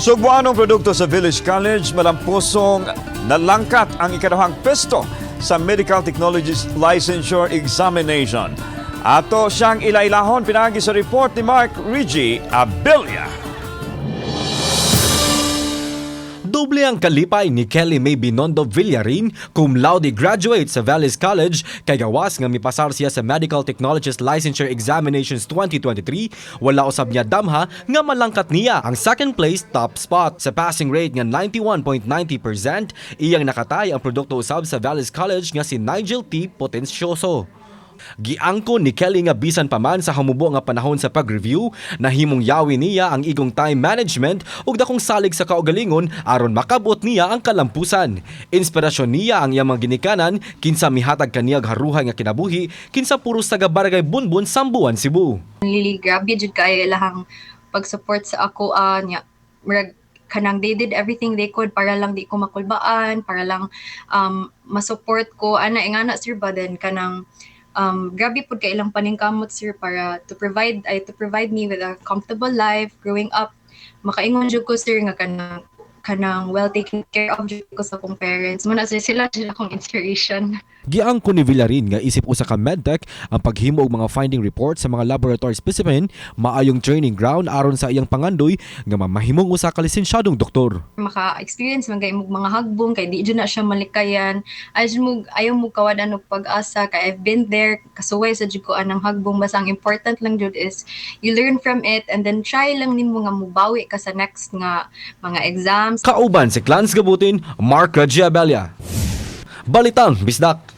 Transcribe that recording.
Sugbuanong produkto sa Village College, malamposong nalangkat ang ikaduhang pwesto sa Medical Technologist Licensure Examination. Ato siyang ilailahon pinagi sa report ni Mark Reggie Abilla. Doble ang kalipay ni Kelly May Binondo Villarin, cum laude graduate sa Valles College, kay gawas nga mipasar siya sa Medical Technologist Licensure Examinations 2023, wala usab niya damha nga malangkat niya ang second place top spot. Sa passing rate nga 91.90%, iyang nakatay ang produkto usab sa Valles College nga si Nigel T. Potencioso. Giangko ni Kelly nga bisan pa man sa hamubo nga panahon sa pag-review, nahimong yawi niya ang igong time management ug dakong salig sa kaugalingon aron makabot niya ang kalampusan. Inspirasyon niya ang iyang mga ginikanan kinsa mihatag kaniyag haruhay nga kinabuhi kinsa puros taga Barangay Bunbun, Sambuan, Cebu. Lili, grabe jud kaayo ilahang pag-support sa ako niya. Murag kanang they did everything they could para lang di ko makulbaan, para lang masupport ko ana, ingana, sir, ba. Then kanang grabe pud kay ilang paningkamot, sir, para to provide me with a comfortable life growing up. Makaingon jud ko, sir, nga kanang well taken care of jud ko sa akong parents muna, sir. Sila jud akong inspiration. Giangko ni Villarin nga isip usa ka medtech ang paghimo og mga finding report sa mga laboratory specimen maayong training ground aron sa iyang pangandoy nga mamahimong usa ka lisensyadong doktor. Maka-experience man kay imong mga hagbong kay di jud na siya malikayan. Ayaw mo kawad-an og pag-asa kay I've been there, kasuway sa jud ko anang hagbong. Basta ang important lang jud is you learn from it and then try lang nimo nga mubawi ka sa next nga mga exams. Kauban si Clans Gabutin, Mark Regia Balitang Bisdak.